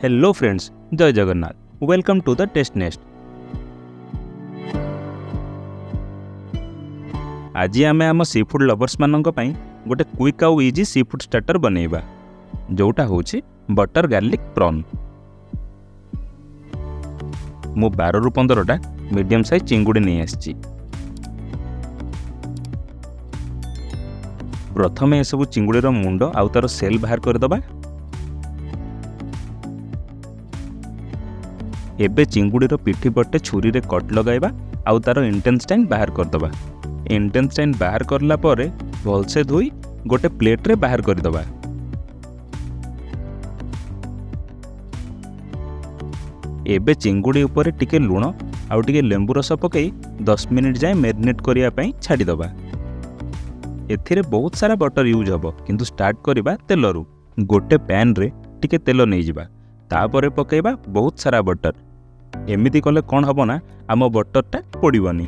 Hello friends, Jay Jagannath. Welcome to the Taste Nest. ଆଜି ଆମେ ଆମ ସି ଫୁଡ଼୍ ଲଭର୍ସମାନଙ୍କ ପାଇଁ ଗୋଟେ କ୍ୱିକ୍ ଆଉ ଇଜି ସି ଫୁଡ଼୍ ଷ୍ଟାର୍ଟର ବନେଇବା, ଯେଉଁଟା ହେଉଛି ବଟର୍ ଗାର୍ଲିକ୍ ପ୍ରନ୍। ମୁଁ 12ରୁ 15ଟା ମିଡ଼ିୟମ୍ ସାଇଜ୍ ଚିଙ୍ଗୁଡ଼ି ନେଇ ଆସିଛି। ପ୍ରଥମେ ଏସବୁ ଚିଙ୍ଗୁଡ଼ିର ମୁଣ୍ଡ ଆଉ ତା'ର ସେଲ୍ ବାହାର କରିଦେବା। ଏବେ ଚିଙ୍ଗୁଡ଼ିର ପିଠି ପଟେ ଛୁରୀରେ କଟ୍ ଲଗାଇବା ଆଉ ତା'ର ଇଣ୍ଟେଷ୍ଟାଇନ୍ ବାହାର କରିଦେବା। ଇଣ୍ଟେଷ୍ଟାଇନ୍ ବାହାର କରିଲା ପରେ ଭଲସେ ଧୋଇ ଗୋଟେ ପ୍ଲେଟ୍ରେ ବାହାର କରିଦେବା। ଏବେ ଚିଙ୍ଗୁଡ଼ି ଉପରେ ଟିକେ ଲୁଣ ଆଉ ଟିକେ ଲେମ୍ବୁ ରସ ପକାଇ 10 ମିନିଟ୍ ଯାଏଁ ମ୍ୟାରିନେଟ୍ କରିବା ପାଇଁ ଛାଡ଼ିଦେବା। ଏଥିରେ ବହୁତ ସାରା ବଟର୍ ୟୁଜ୍ ହେବ, କିନ୍ତୁ ଷ୍ଟାର୍ଟ କରିବା ତେଲରୁ। ଗୋଟେ ପ୍ୟାନ୍ରେ ଟିକେ ତେଲ ନେଇଯିବା, ତାପରେ ପକାଇବା ବହୁତ ସାରା ବଟର୍। ଏମିତି କଲେ କ'ଣ ହେବ ନା, ଆମ ବଟର୍ଟା ପୋଡ଼ିବନି।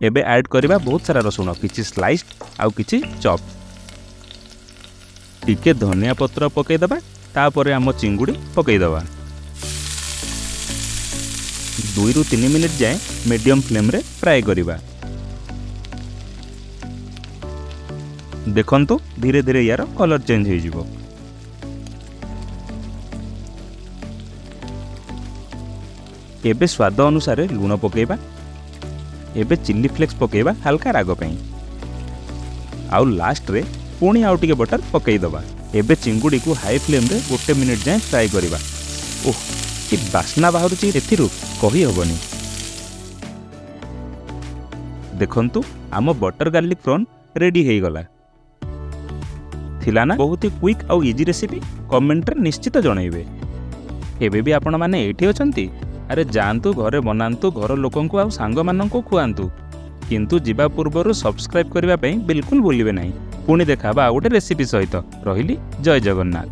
ଏବେ ଆଡ଼୍ କରିବା ବହୁତ ସାରା ରସୁଣ, କିଛି ସ୍ଲାଇସ୍ଡ ଆଉ କିଛି ଚପ୍। ଟିକେ ଧନିଆ ପତ୍ର ପକାଇଦେବା। ତାପରେ ଆମ ଚିଙ୍ଗୁଡ଼ି ପକାଇଦେବା। 2ରୁ 3 ମିନିଟ୍ ଯାଏଁ ମିଡ଼ିୟମ୍ ଫ୍ଲେମ୍ରେ ଫ୍ରାଏ କରିବା। ଦେଖନ୍ତୁ, ଧୀରେ ଧୀରେ ୟାର କଲର୍ ଚେଞ୍ଜ ହେଇଯିବ। ଏବେ ସ୍ୱାଦ ଅନୁସାରେ ଲୁଣ ପକାଇବା। ଏବେ ଚିଲି ଫ୍ଲେକ୍ସ ପକାଇବା ହାଲକା ରାଗ ପାଇଁ। ଆଉ ଲାଷ୍ଟରେ ପୁଣି ଆଉ ଟିକେ ବଟର୍ ପକାଇଦେବା। ଏବେ ଚିଙ୍ଗୁଡ଼ିକୁ ହାଇ ଫ୍ଲେମ୍ରେ ଗୋଟେ ମିନିଟ୍ ଯାଏଁ ଫ୍ରାଏ କରିବା। ଓଃ, କି ବାସ୍ନା ବାହାରୁଛି ଏଥିରୁ, କହିହେବନି। ଦେଖନ୍ତୁ, ଆମ ବଟର୍ ଗାର୍ଲିକ୍ ପ୍ରନ୍ ରେଡ଼ି ହେଇଗଲା। ଥିଲା ନା ବହୁତ କ୍ୱିକ୍ ଆଉ ଇଜି ରେସିପି? କମେଣ୍ଟରେ ନିଶ୍ଚିତ ଜଣାଇବେ। ଏବେ ବି ଆପଣମାନେ ଏଇଠି ଅଛନ୍ତି? ଆରେ ଯାଆନ୍ତୁ, ଘରେ ବନାନ୍ତୁ, ଘର ଲୋକଙ୍କୁ ଆଉ ସାଙ୍ଗମାନଙ୍କୁ ଖୁଆନ୍ତୁ। କିନ୍ତୁ ଯିବା ପୂର୍ବରୁ ସବସ୍କ୍ରାଇବ୍ କରିବା ପାଇଁ ବିଲକୁଲ ଭୁଲିବେ ନାହିଁ। ପୁଣି ଦେଖା ହେବା ଆଉ ଗୋଟେ ରେସିପି ସହିତ। ରହିଲି, ଜୟ ଜଗନ୍ନାଥ।